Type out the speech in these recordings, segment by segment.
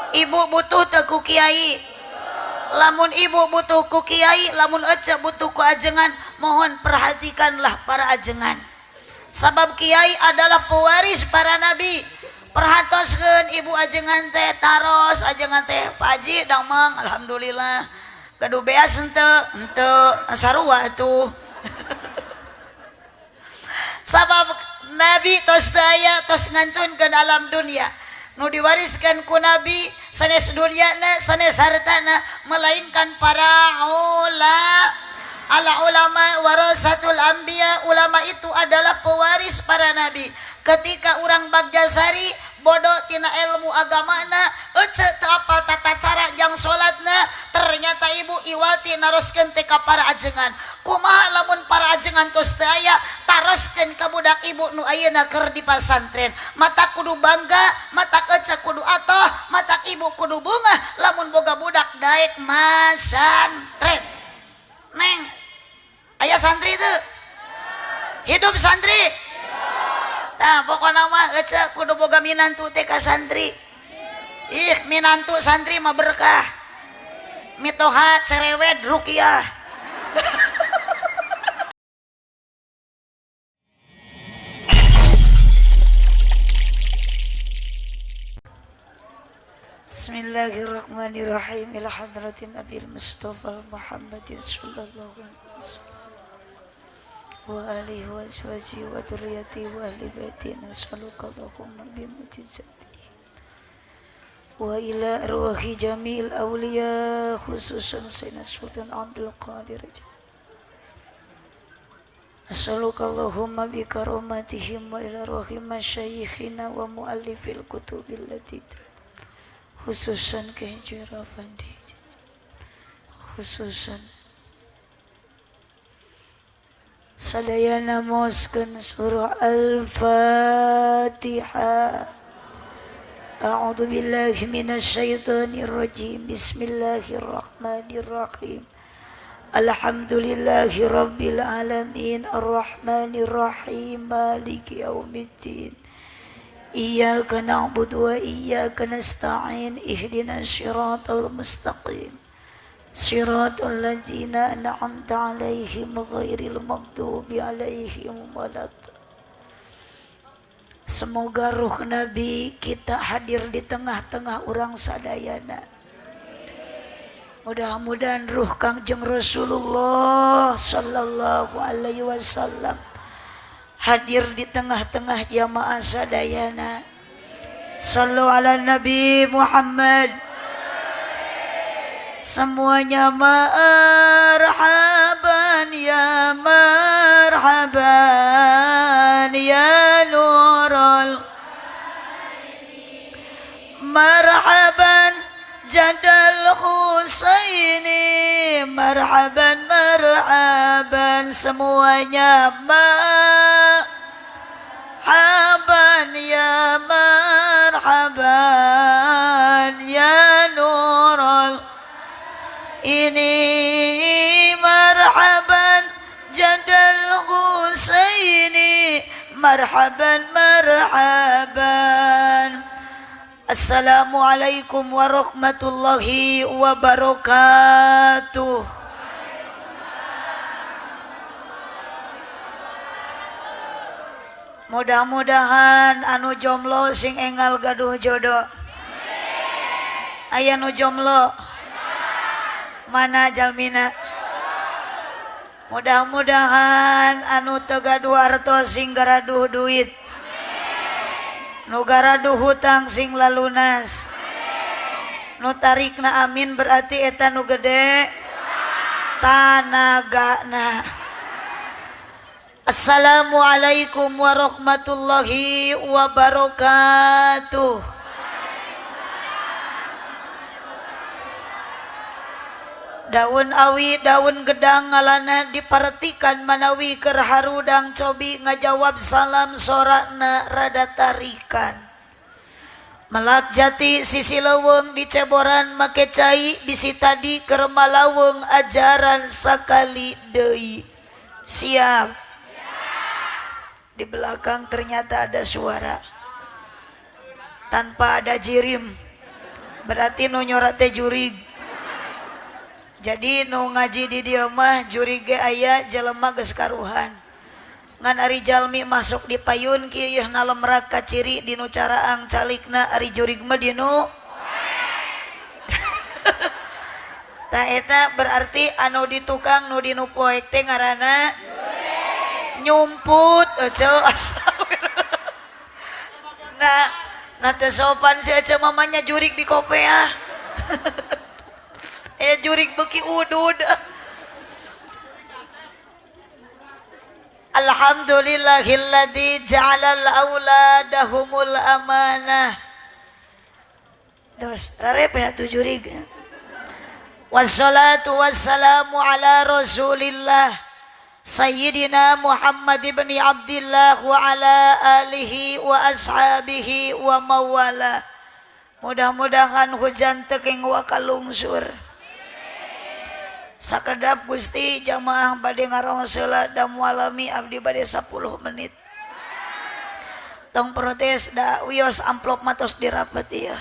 Ibu butuh teu ku kiai? Lamun ibu butuh ku kiai, lamun ece butuh ku ajengan, mohon perhatikanlah para ajengan. Sabab kiai adalah pewaris para nabi. Perhatoskeun ibu ajengan teh, taros ajengan teh, Pak Haji damang alhamdulillah. Gaduh beas henteu? Henteu, sarua atuh. Sabab nabi tos daya tos ngantunkeun alam dunia. Nu diwariskan ku nabi sanes dunyana sanes hartana melainkan para ulama warasatul anbiya. Ulama itu adalah pewaris para nabi. Ketika urang Bagjasari bodoh tina ilmu agamana, ece teu apal tata cara jang salatna, ternyata ibu iwati naroskeun teh ka para ajengan. Kumaha lamun para ajengan tos teu aya, taroskeun ka budak ibu nu ayeuna keur di pasantren. Mata kudu bangga, mata ece kudu atoh, mata ibu kudu bungah lamun boga budak daek masantren. Neng, aya santri teu? Hidup santri. Nah, pokokna mah ece kudu boga minantu teh ka santri. Ih, minantu santri mah berkah. Mitoha cerewet ruqyah. Bismillahirrahmanirrahim. Ila hadratin Nabil Mustafa Muhammadin sallallahu alaihi wasallam wa alihi wa azwajihi wa dzurriyyatihi wa ahli baitihi nas'aluka Allahumma bi mu'jizatihi wa ila arwahi jami'il awliya khususan Sayyidina Sultan Abdul Qadir. Nas'aluka Allahumma bi karamatihim wa ila arwahi masyayikhina wa muallifil kutubil lati khususan Ki Afandi, khususan sadayana moskeun surah Al-Fatihah. A'udzu billahi minasyaitonir rajim. Bismillahirrahmanirrahim. Alhamdulillahi rabbil alamin arrahmanir rahim maliki yaumiddin. Iyyaka na'budu wa iyyaka nasta'in ihdinas siratal mustaqim. Siratal ladzina an'amta 'alaihim ghairil maghdubi 'alaihim waladdallin. Semoga ruh Nabi kita hadir di tengah-tengah urang sadayana. Mudah-mudahan ruh Kangjeng Rasulullah sallallahu alaihi wasallam hadir di tengah-tengah jamaah sadayana. Sallu ala Nabi Muhammad. Semuanya marhaban ya marhaban ya nurul marhaban jadal Husaini marhaban marhaban. Semuanya marhaban ya marhaban ya nurul ini marhaban jadal Husaini marhaban marhaban. Assalamualaikum warahmatullahi wabarakatuh. Mudah-mudahan anu jomblo sing enggal gaduh jodoh. Aya nu jomblo mana jalmina? Mudah-mudahan anu teu gaduh artos sing garaduh duit, nu garaduh hutang sing lalunas, nu tarikna amin berarti eta nu gede tanagana. Assalamualaikum warahmatullahi wabarakatuh. Daun awi daun gedang ngalana dipartikan manawi keur harudang cobi ngajawab salam sorakna rada tarikan. Melak jati sisi leuweung diceboran make cai bisi tadi keur malaweng ajaran sakali deui. Siap. Di belakang ternyata ada suara tanpa ada jirim. Berarti nu nyorat teh jurig. Jadi nu ngaji di dieu mah jurig ge aya, jelema geus karuhan. Ngan ari jalmi masuk di payun kieu yeuh nalemrak kaciri dinu caraang calikna, ari jurig mah dinu. Tah eta berarti anu di tukang nu dinu poek teh ngaranna nyumput ece, astagfirullah. Nah, nah teu sopan si ece mamanya jurig di kopeah. Jurig beuki udud. Alhamdulillahilladzi ja'alal auladahumul amanah. Terus rarepeh atuh jurig. Wassalatu wassalamu ala Rasulillah Sayyidina Muhammad ibn Abdillah wa ala alihi wa ashabihi wa mawala. Mudah-mudahan hujan teuking wakalungsur. Sakedap Gusti jamaah bade ngaraos heula da mualami abdi bade 10 menit. Tong protes da wios amplop matos dirapet ieu.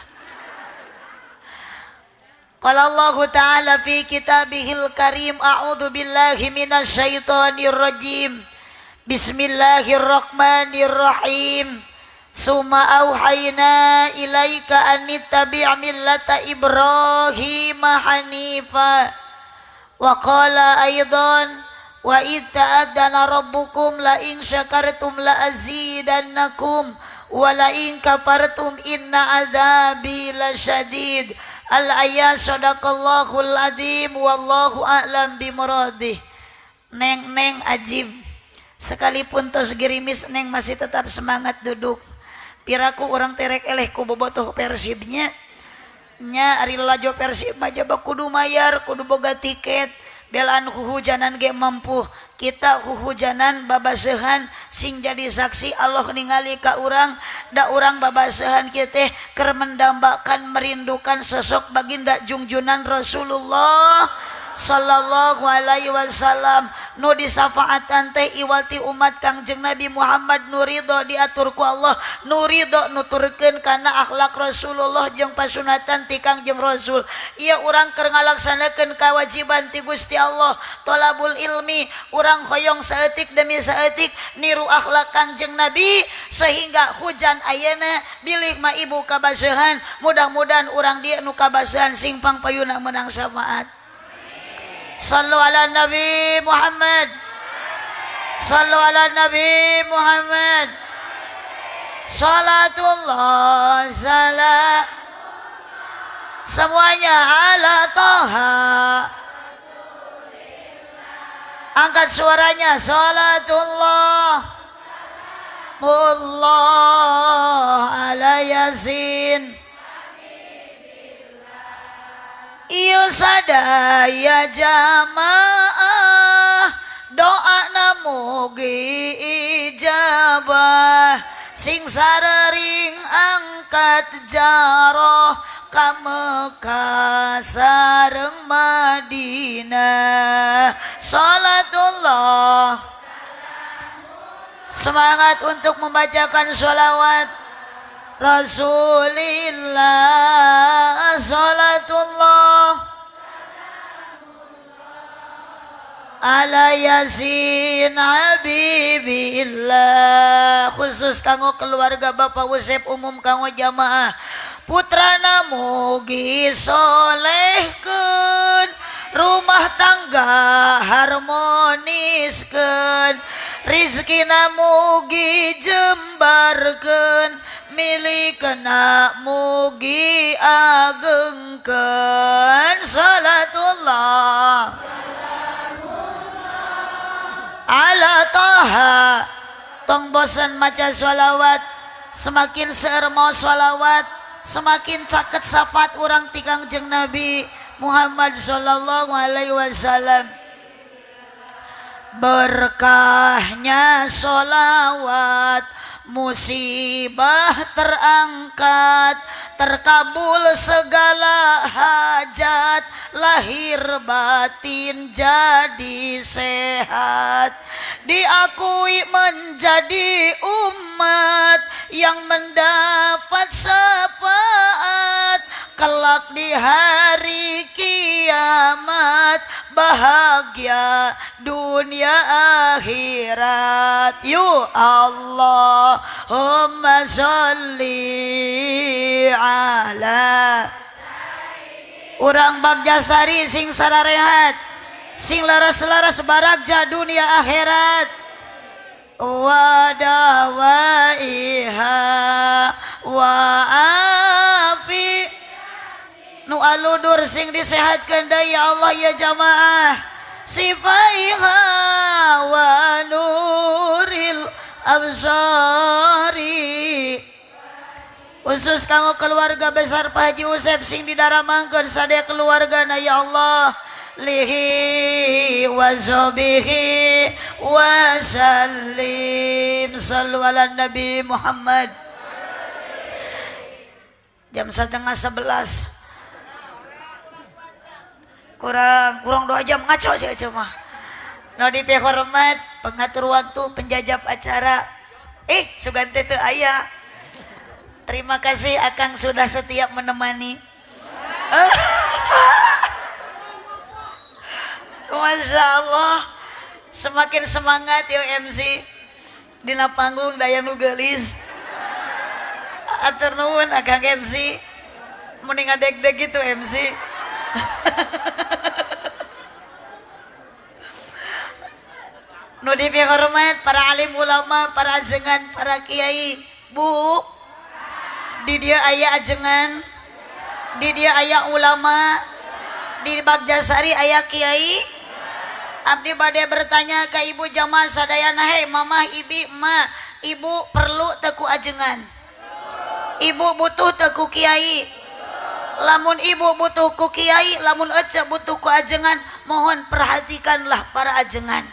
Qala Allahu ta'ala fi kitabihil karim, a'udzu billahi minasyaitonir rajim. Bismillahirrahmanirrahim. Summa auhayna ilaika anittabi' millata Ibrahim hanifa. Wa qala aidan wa id ta'adzana rabbukum la in syakartum la azidannakum wa la in kafartum inna adzabi lasyadid. Al-ayat sadaqallahul azim wallahu a'lam bimuradih. Neng-neng ajib, sekalipun tos gerimis neng masih tetap semangat duduk. Piraku orang terek eleh ku bobotoh Persibnya. Nya ari lalajo Persib mah jaba kudu mayar, kudu boga tiket. Belaan huhujanan ge mampu. Kita huhujanan babasehan sing jadi saksi Allah ningali ka urang, da urang babasehan kieu teh keur mendambakan merindukan sosok baginda jungjunan Rasulullah sallallahu alaihi wasallam nu disafaatan teh iwati umat Kangjeng Nabi Muhammad nu ridho diatur ku Allah, nu ridho nuturkeun kana akhlak Rasulullah jeung pasunatan ti Kangjeng Rasul. Ieu urang keur ngalaksanakeun kewajiban ti Gusti Allah, tolabul ilmi, urang hoyong saeutik demi saeutik niru akhlak Kangjeng Nabi sehingga hujan ayeuna bilih mah ibu kabasehan, mudah-mudahan urang dieu nu kabasehan sing pangpayuna meunang syafaat. Sallu ala Nabi Muhammad. Sallu ala Nabi Muhammad. Salatullah salam semuanya ala Toha. Angkat suaranya. Salatullah Allah ala Yasin. Iyo sadaya jamaah doa namugi ijabah sing sararing angkat jaroh ka Mekah sareng Madinah. Salatullah. Semangat untuk membacakan sholawat Rasulillah. Salatullah ala Yasin Habibillah. Khusus kanggo keluarga Bapak Usep, umum kanggo jamaah. Putrana mugi solehkeun, rumah tangga harmoniskeun, rizkina mugi jembarkeun, milikna mugi agengkeun. Salatullah ala Toha. Tong bosan maca sholawat, semakin seueur mau sholawat semakin caket syafaat urang ti Kangjeng Nabi Muhammad sallallahu alaihi wasallam. Berkahnya sholawat, musibah terangkat, terkabul segala hajat, lahir batin jadi sehat, diakui menjadi umat yang mendapat syafaat, kelak Kelak di hari kiamat bahagia dunia akhirat. Yu Allahumma sholli ala. Urang Bagjasari sing sararehat, sing laras-laras baragja dunia akhirat. Wa dawaiha wa afi nu aludur sing disehatkeun deui ya Allah ya jamaah. Sifaiha wa nuril absari. Khusus kamu keluarga besar Pak Haji Usep sing didaramangkeun sadaya keluargana ya Allah. Lihi wa zobihi wa sallim sallu ala Nabi Muhammad. Jam 10:30 kurang 2 jam ngaco sih cuma. Nu dipihormat pengatur waktu penjajab acara. Sugan teh teu aya. Terima kasih Akang sudah setia menemani. Masya Allah, semakin semangat ya MC dina panggung daya nu geulis. Atur nuhun Akang MC, mending ngadeg-deg gitu MC. Nu dipihormat para alim ulama, para ajengan, para kiai. Bu, di dia aya ajengan, di dia aya ulama, di Bagjasari aya kiai. Abdi bade bertanya ke ibu jamaah sadayana, hei mamah, ibi, emak, ibu perlu teku ajengan, ibu butuh teku kiai. Lamun ibu butuh ku kiai, lamun ece butuh ku ajengan, mohon perhatikanlah para ajengan.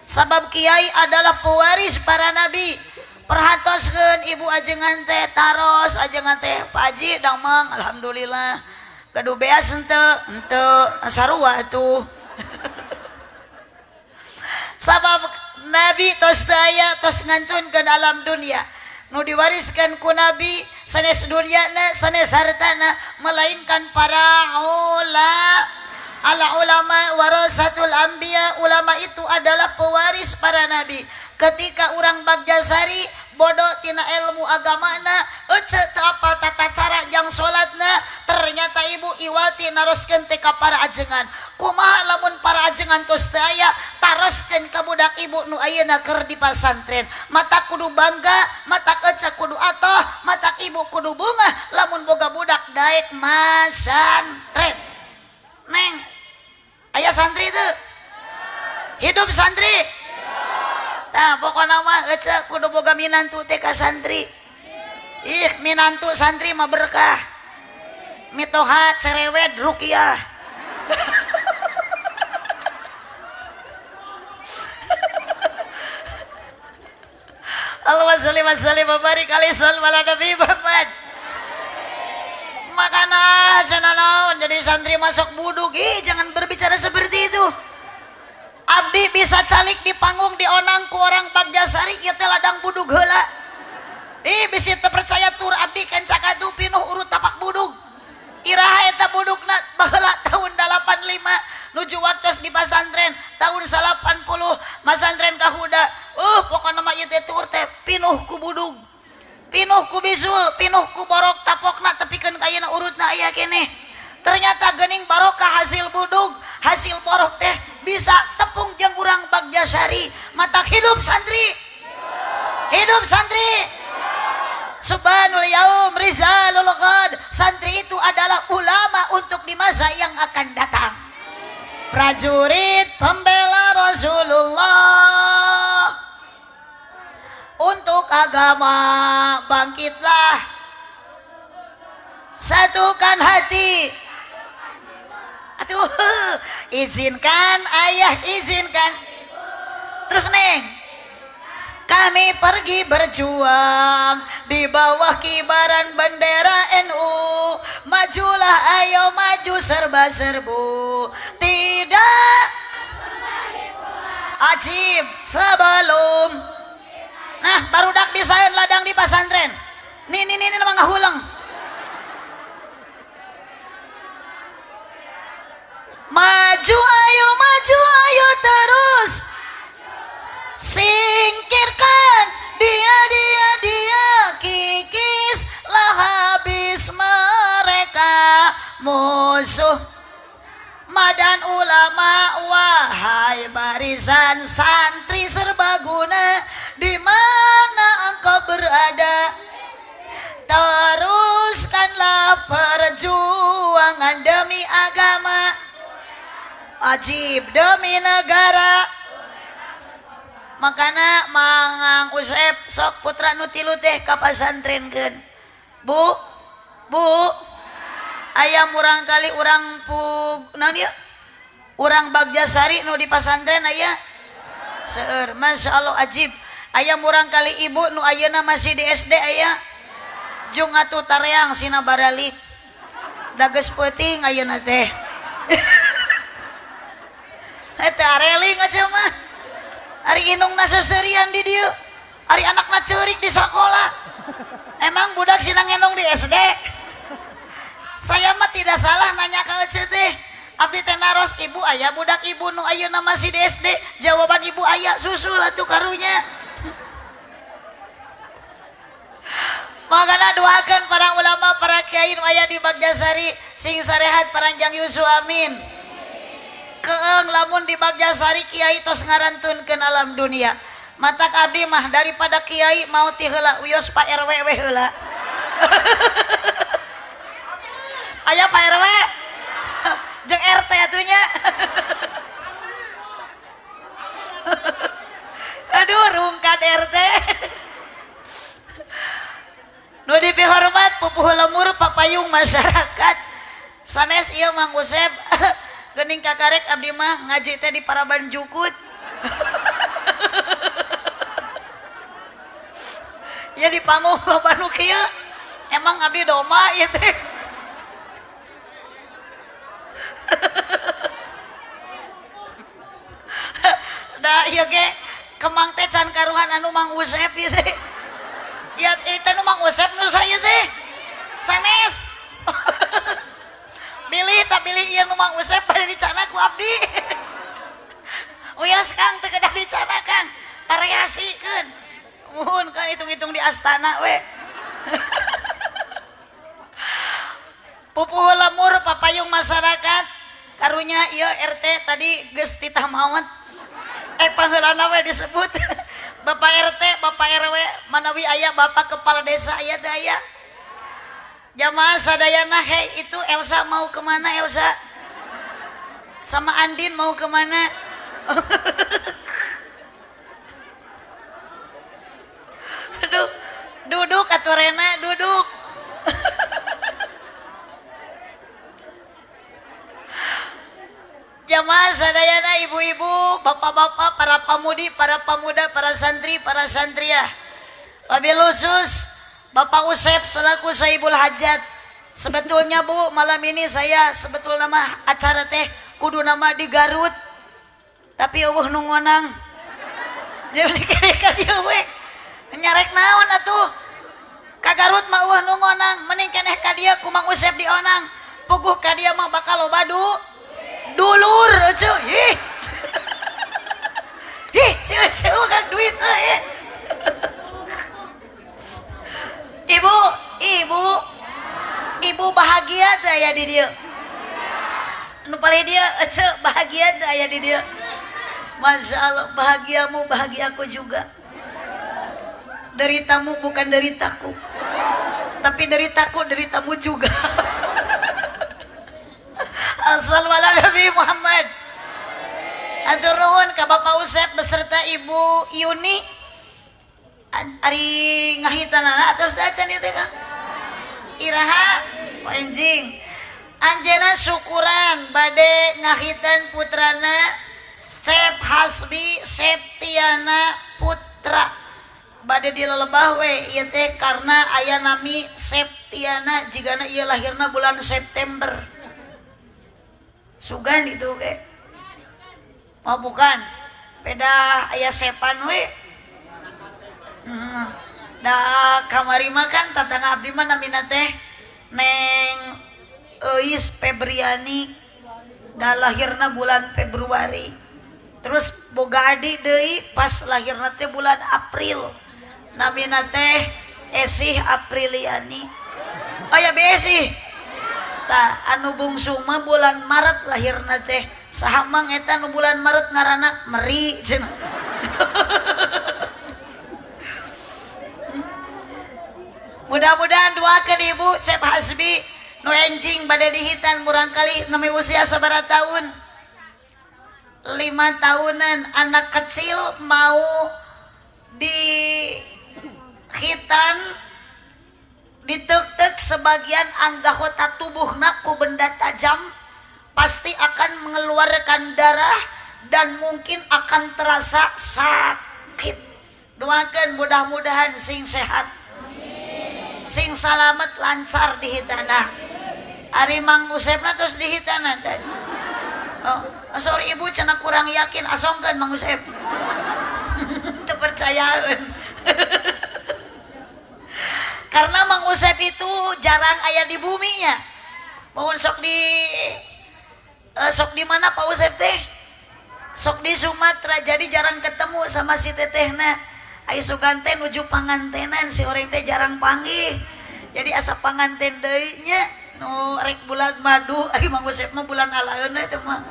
Sabab kiai adalah pewaris para nabi. Perhatoskeun ibu ajengan teh, taros ajengan teh, Pak Haji damang alhamdulillah. Gaduh beas henteu, henteu sarua atuh. Sabab nabi tos teu aya, tos ngantunkeun alam dunia. Nu diwariskan ku nabi sanes dunyana, sanes hartana, melainkan para ulama warasatul anbiya. Ulama itu adalah pewaris para nabi. Ketika urang Bagjasari bodoh tina ilmu agamana, ece teu apal tata cara jang salatna, ternyata ibu iwati naroskeun teh ka para ajengan. Kumaha lamun para ajengan tos teu aya, taroskeun ka budak ibu nu ayeuna keur di pasantren. Mata kudu bangga, mata ece kudu atoh, mata ibu kudu bungah lamun boga budak daek masantren. Neng, aya santri teu? Hidup santri. Nah, pokokna mah ece kudu boga minantu teh ka santri. Ih, minantu santri mah berkah. Mitoha cerewet rukiah. Allahumma sholli wa sallim wa barik alaihi wa ala Nabi Muhammad. Makana cenah naon jadi santri masuk buduk. Ih, jangan berbicara seperti itu. Abdi bisa calik di panggung dionang ku orang Bagjasari ieu teh ladang budug heula. Ih, bisi teu percaya tur abdi kenca kadu pinuh urut tapak budug. Iraha eta budugna baheula tahun 85 nuju waktos di pasantren tahun 80 masantren kahuda. Pokona mah ieu teh tur teh pinuh ku budug. Pinuh ku bisul, pinuh ku borok tapokna tepikeun ka ayeuna urutna aya keneh. Ternyata geuning barokah hasil budug, hasil borok teh bisa tepung jeung urang Bagjasari. Mata hidup santri. Hidup santri. Subhanul yaum rizalul ghad. Santri itu adalah ulama untuk di masa yang akan datang. Prajurit pembela Rasulullah. Untuk agama bangkitlah. Satukan hati. Aduh, izinkan ayah, izinkan. Terus neng, kami pergi berjuang di bawah kibaran bendera NU. Majulah ayo maju serba serbu. Tidak ajib sebelum. Nah, barudak disaeun ladang di pasantren. Nih nih nih nih mah ngahulang. Maju ayo maju ayo terus. Singkirkan dia dia dia, kikislah habis mereka musuh. Madan ulama wahai barisan santri serbaguna, di mana engkau berada? Teruskanlah perjuangan demi agama, wajib demi negara. Makana Mangang Usep sok putra nu tilu teh ka pasantrenkeun. Bu, bu, aya murang kali urang pug naon ieu? Urang Bagjasari nu di pasantren aya. Seueur, Masya Allah ajib. Aya murang kali ibu nu ayeuna masih di SD aya. Jung atuh tareang sina baralik. Da geus peuting ayeuna teh. Eta areling aja mah. Ari inungna seserian di dieu. Ari anakna ceurik di sakola. Emang budak sina ngendong di SD? Saya mah tidak salah nanya ka ece teh. Abdi teh naros ibu aya budak ibu nu ayeuna masih di SD. Jawaban ibu aya susul atuh karunya. Makana doakan para ulama, para kiai nu aya di Bagjasari sing sarehat paranjang yuswa amin. Keeng lamun di Bagjasari kiai tos ngarantunkeun alam dunia. Matak abdi mah daripada kiai mau ti heula wios Pak RW we heula. Aya Pak RW jeung RT atunya. Aduh rungkad RT. Nu dipihormat pupuh lemur papayung masyarakat. Sanes ieu Mang Usep geuning kakarek abdi mah ngaji teh di Paraban Jukut. Ya di panggung loba nu kieu. Emang abdi doma ieu teh. Da ieu ge kemang teh can karuhan anu Mang Usep ieu teh. Ya ieu teh nu Mang Usep nu saya teh. Sanes. Bilih tak bilih ieu nu Mang Usep bade dicana ku abdi. Wios Kang teu kedah dicana Kang. Variasikeun. Muhun kan hitung-hitung di astana we. Pupuh lemur papayung masyarakat. Karunya ieu RT tadi geus titah maot. Pangheulana we disebut. Bapak RT, Bapak RW, manawi aya Bapak Kepala Desa aya teh aya. Jamaah sadayana hei itu Elsa mau kemana Elsa? Sama Andin mau kemana? Aduh, duduk atuh Rena, duduk. Jamaah sadayana ibu-ibu, bapak-bapak, para pamudi, para pemuda, para santri, para santriah. Wabil khusus Bapak Usep selaku Sohibul Hajat. Sebetulnya Bu, malam ini saya sebetulnya mah acara teh kudu nama di Garut. Tapi eueuh nu ngonang. Jadi ka dieu we. Nyarek naon atuh? Ka Garut mah eueuh nu ngonang, mending keneh ka dieu ku Mang Usep dionang. Puguh ka dieu mah bakal loba dulur atuh. Ih. Ih, seueuh kan duit euy. Ibu, ibu, ibu bahagia teh aya di dieu. Nu paling dieu ece bahagia teh aya di dieu. Masya Allah, bahagiamu bahagiaku juga. Deritamu bukan deritaku, tapi deritaku deritamu juga. Asal wala Nabi Muhammad. Atur nuhun ka Bapak Usep beserta Ibu Yuni. Ari ngahitanana atos da can ieu teh Kang. Iraha anjing. Anjeunna syukuran bade ngahitan putrana Cep Hasbi Septiana Putra. Bade dilelebah we ieu teh karena aya nami Septiana jigana ieu lahirna bulan September. Sugan itu ge. Oh bukan. Peda aya sepan we. Da kamari mah kan tatangga abdi mah namina teh Neng Euis Febriani. Da lahirna bulan Februari. Terus boga adik deui pas lahirna teh bulan April. Namina teh Esih Apriliani. Oh ya Esih. Tah anu bungsu mah bulan Maret lahirna teh. Saha mang eta nu bulan Maret ngaranna Meri cenah. Mudah-mudahan doakeun ibu Cep Hasbi nu enjing bade dihitan murangkali nami usia sabaraha tahun? 5 tahunan, anak kecil mau dihitan ditek-tek sebagian anggota tubuhna ku benda tajam, pasti akan mengeluarkan darah dan mungkin akan terasa sakit. Doakan mudah-mudahan sing sehat, sing salamet, lancar di hitana. Ari Mang Usepna terus di hitana teh. Oh, sorry ibu cenah kurang yakin, asongkeun Mang Usep. Teu percayaan. Karena Mang Usep itu jarang aya di buminya. Mohon sok di mana Pak Usep teh? Sok di Sumatera, jadi jarang ketemu sama si tetehna. Ai sugan teh nuju pangantenan, si orang teh jarang panggih. Jadi asa panganten deui nya nu rek bulan madu, ai Mang Usep mah bulan alaeuna teh mah.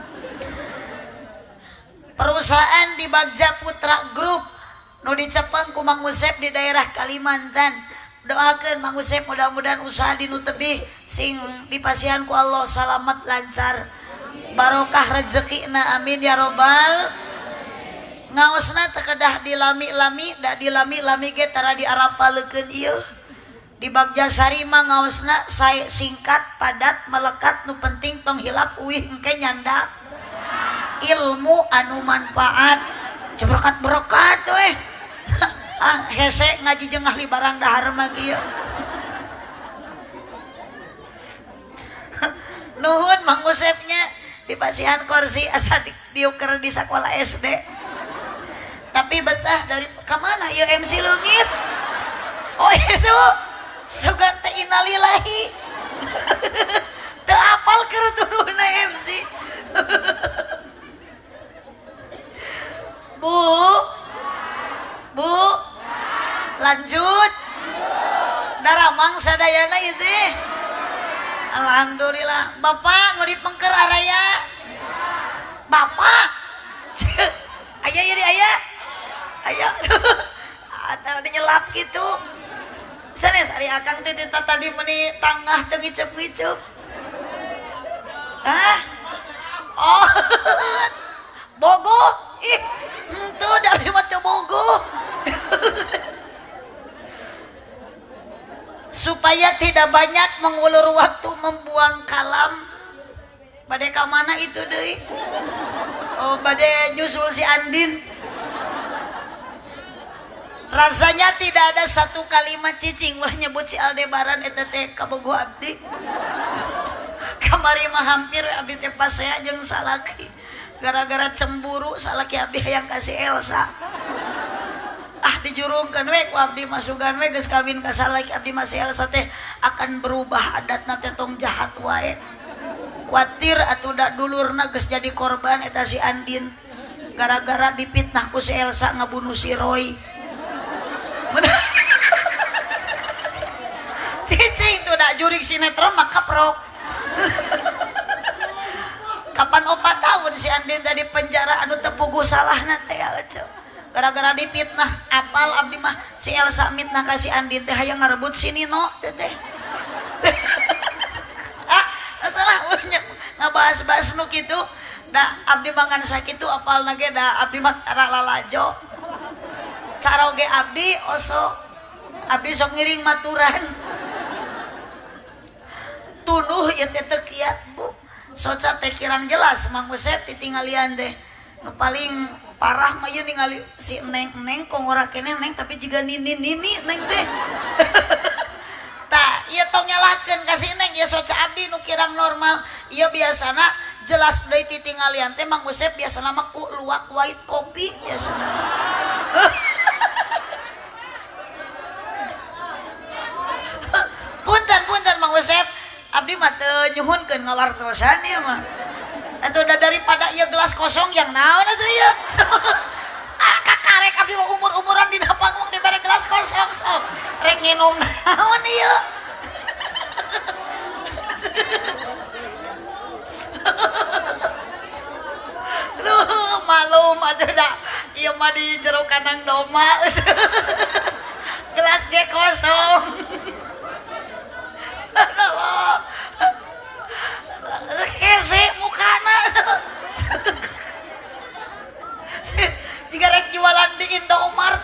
Perusahaan di Bagja Putra Group nu dicepeng ku Mang Usep di daerah Kalimantan. Doakeun Mang Usep mudah-mudahan usaha di nu tebih sing dipasihan ku Allah salamet lancar. Barokah rezekina, amin ya robbal. Ngaosna teu kedah dilami-lami, da dilami-lami ge tara diarapalekeun ieu. Di Bagjasari mah ngaosna sae singkat, padat, melekat, nu penting tong hilap uih engke nyandak. Ilmu anu manfaat, ceberkat-berkat weh. Ah, hese ngaji jeung ahli barang dahar mah kieu. Nuhun Mang Usepnya dipasihan kursi asa diuker di sekolah SD. Tapi betah dari kemana ya MC leungit? Oh itu sugan teh innalillahi. Teu apal keur turunna MC. Bu, Bu, lanjut. Daramang sadayana ieu teh. Alhamdulillah. Bapak nu dipengker araya. Bapak. Aya ieu di aya. Aya. Atau dinyelap gitu. Sanes ari akang teh tadi meuni tangah teu ngiceup-ngiceup. Hah? Oh. Bogo. Ih, henteu da abdi mah teu bogo. Supaya tidak banyak mengulur waktu membuang kalam. Bade ka mana itu deui? Oh, bade nyusul si Andin. Rasanya tidak ada satu kalimat cicing ulah nyebut si Aldebaran eta teh kabogoh abdi. Kamari mah hampir abdi teh pasea jeung salaki. Gara-gara cemburu salaki abdi hayang ka si Elsa. Ah dijurungkeun we ku abdi masukan we geus kawin ka salaki abdi mah si Elsa teh akan berubah adatna teh tong jahat wae. Kuatir atuh da dulurna geus jadi korban eta si Andin. Gara-gara dipitnah ku si Elsa ngabunuh si Roy. Cicing tuh dak jurik sinetron mah kaprok. Kapan 4 tahun si Andin tadi penjara anu teu puguh salahna teh ya. Gara-gara dipitnah apal abdi mah si Elsa mitnah ka si Andin teh hayang ngarebut si Nino teh teh. Ah, masalah ngabahas-bahas nu kitu da abdi mah ngan sakitu apalna ge da abdi mah tara lalajo. Caroge abdi oso abdi sok ngiring maturan. Tunuh ieu teh teu kiat bu. Soca teh kirang jelas Mang Usep ditinggalian teh. Nu paling parah mah ieu ningali si neng-neng kongora keneh neng tapi jiga nini-nini neng teh. Tah ieu tong nyalahkeun ka si neng ieu soca abdi nu kirang normal. Ieu biasana jelas deui titinggalian teh Mang Usep biasana mah ku luwak white kopi biasana. Punten punten Mang Usep, abdi mah teu nyuhunkeun ngawartosan ieu mah. Atuh da daripada ieu gelas kosong yang naon atuh ieu. Ah kakarek abdi mah umur-umuran dina panggung dibere gelas kosong sok. Rek nginum naon ieu. Luh, malum atuh da ieu mah di jero kandang domba. Gelas ge kosong. Aduh. Hese mukana. Jika rek jualan di Indomart.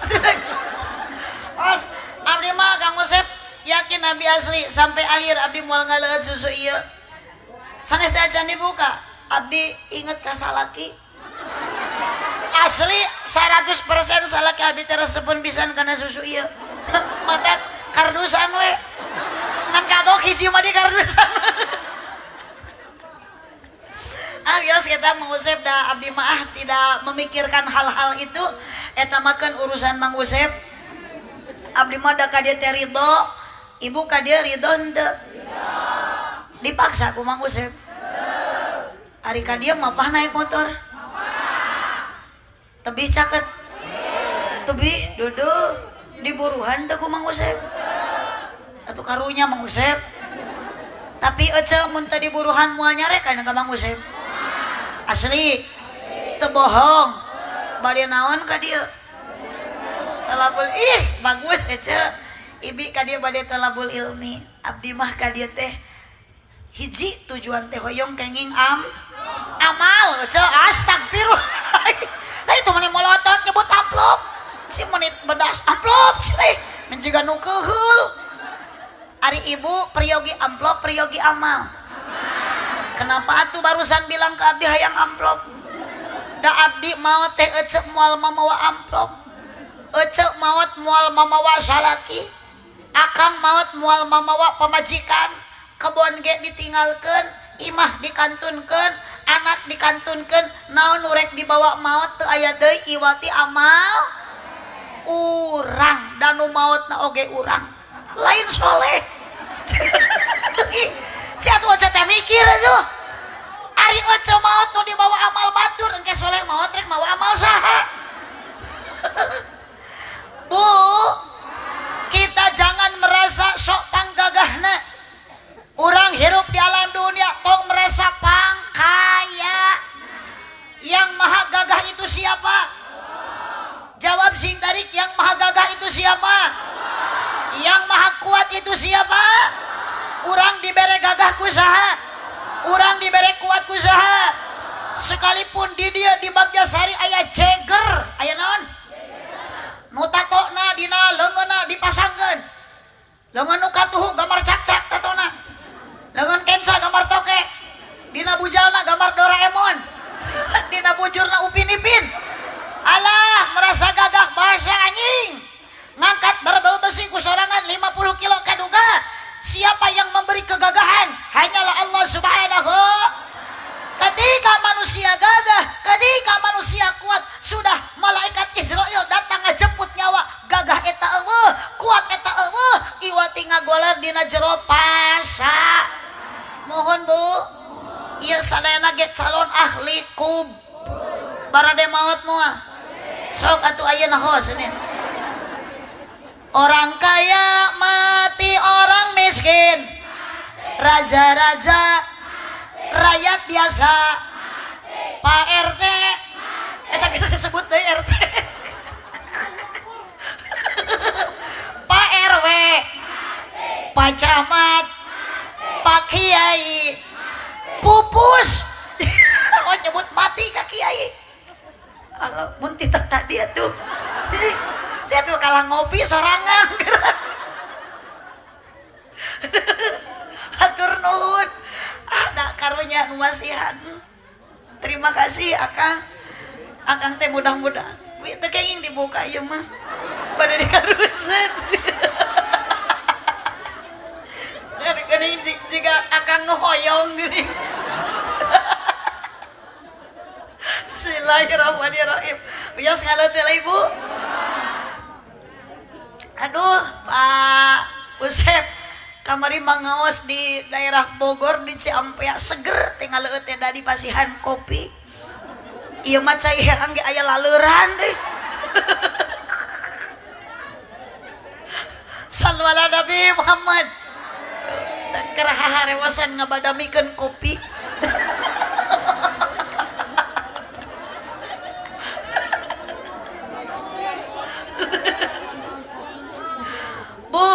Os, abdi mah Kang Usep yakin abdi asli sampai akhir abdi moal ngaleueut susu ieu. Sanes teh acan dibuka, abdi inget ka salaki. Asli 100% salaki abdi teh resepeun pisan kana susu ieu. Mata kardusan we. Ngan kagok hiji mah di kardusan. Ah bios kita Mang Usep da abdi mah tidak memikirkan hal-hal itu, eta mah kan urusan Mang Usep. Abdi mah da ka dieu teh ridho, ibu ka dieu ridho henteu? Dipaksa ku Mang Usep. Ari ka dieu mapah naik motor. Tebih caket. Tebih duduh diburuhan teu ku Mang Usep. Atuh karunya Mang Usep. Tapi ece mun teu diburuhan moal nyarekan ka Mang Usep. Asli teu bohong. Bade naon ka dieu? Talabul ih bagus ece. Ibi ka dieu bade talabul ilmi. Abdi mah ka dieu teh hiji tujuan teh hoyong kenging amal ece astagfirullah. Lah itu meni molotot nyebut amplop. Si menit bedas amplop cuy. Menjiga nu keuheul. Ari ibu priyogi amplop priyogi amal. Kenapa atuh barusan bilang ke abdi hayang amplop? Da abdi maot teh ece moal mamawa amplop. Ece maot moal mamawa salaki. Akang maot moal mamawa pamajikan. Kebon ge ditinggalkeun, imah dikantunkeun, anak dikantunkeun, naon nu rek dibawa maot teu aya deui iwati amal urang dan nu maotna oge urang. Lain soleh. Cia tuh ece teh mikir tuh. Ari ece maot nu dibawa amal batur, engke soleh maot rek mawa amal saha? Bu, kita jangan merasa sok panggagahna. Urang hirup di alam dunia tong merasa pangkaya. Yang maha gagah itu siapa? Jawab sing tarik, yang maha gagah itu siapa? Yang maha kuat itu siapa? Urang dibere gagah ku saha? Urang dibere kuat ku saha? Sekalipun di dia di Bagjasari aya jeger, aya naon? Nu tatona dina leungeunna dipasangkeun. Leungeun nu katuhu gambar cakcak tatona. Leungeun kenca gambar toke. Dina bujalna gambar Doraemon. Dina bujurna Upin Ipin. Alah, merasa gagah bahasa anjing. Ngangkat barbel besi ku sorangan 50 kilo kaduga. Siapa yang memberi kegagahan? Hanyalah Allah Subhanahu. Ketika manusia gagah, ketika manusia kuat, sudah malaikat Israel datang ngajemput nyawa. Gagah eta eueuh, kuat eta eueuh, iwati ngagoler dina jero pasa. Mohon Bu, ieu sadayana ge calon ahli kub. Barade maot moal. Sok atuh ayeuna hos ini. Orang kaya mati, orang miskin, raja-raja, rakyat biasa, Pak RT, eta geus disebut deui RT. Pak RW, Pak Camat, Pak Kiai, pupus. Oh nyebut mati ka Kiai. Kalau mun titah tadi atuh. Saya tuh kalah ngopi sorangan. Hatur nuhun. Ada karunya nu masihan. Terima kasih Akang. Akang teh mudah-mudahan. Wih, teu kenging dibuka ieu mah. Bade dikaruseun. Geuning jika Akang nu hoyong geuning. Bismillahirrahmanirrahim. Wios ngaleut teh Ibu. Aduh, Pak Usep, Kamari mangaos di daerah Bogor di Ciampea seger tinggal leueut teh da dipasihan kopi. Ieu mah cai herang ge aya laleuran deui. Sallu ala Nabi Muhammad. Keur haharewasan ngabadamikeun kopi. Bu,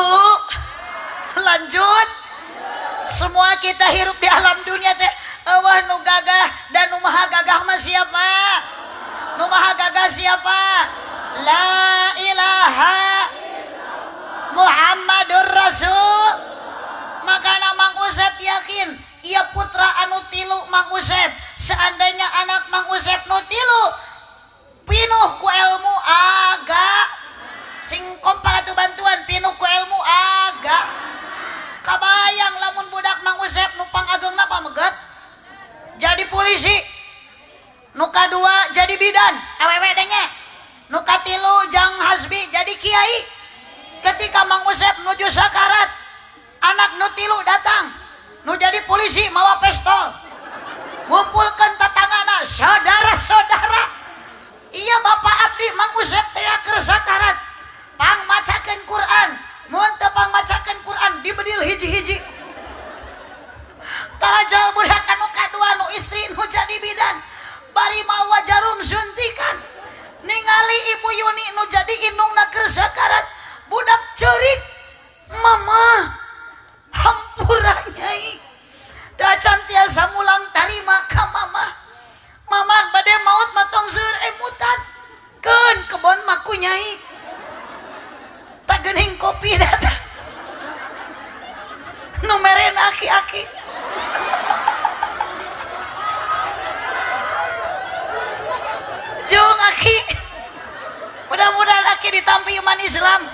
lanjut. Semua kita hirup di alam dunia teh eueuh nu gagah dan nu maha gagah mah siapa? Nu maha gagah siapa? La ilaha Muhammadur Rasul. Makana Mang Usep yakin ia putra anu tilu Mang Usep. Seandainya anak Mang Usep nu tilu pinuh ku ilmu agak sing kompak atuh bantuan pinuh ku ilmu agak kabayang lamun budak Mang Usep nu pangageungna pameget jadi polisi, nu kadua jadi bidan awewe denge, nu katilu jang hasbi jadi kiai. Ketika Mang Usep nuju sakarat, anak nu tilu datang nu jadi polisi mawa pistol, ngumpulkeun tatangana, saudara-saudara, iya bapak abdi Mang Usep teh keur sakarat, pangmacakeun Quran, mun teu pangmacakeun Quran dibedil hiji-hiji. Tarajal budak anu kadua nu istri nu jadi bidan bari mawa jarum suntikan, ningali ibu Yuni nu jadi indungna keur sakarat, budak ceurik, mama hampura nyai, da can tiasa mulang tarima ka mama, mama bade maut mah tong seueur emutan, keun kebon mah ku nyai, tak geuning kopi datang nu meren aki-aki. Jung aki, mudah-mudahan aki ditampi iman Islam.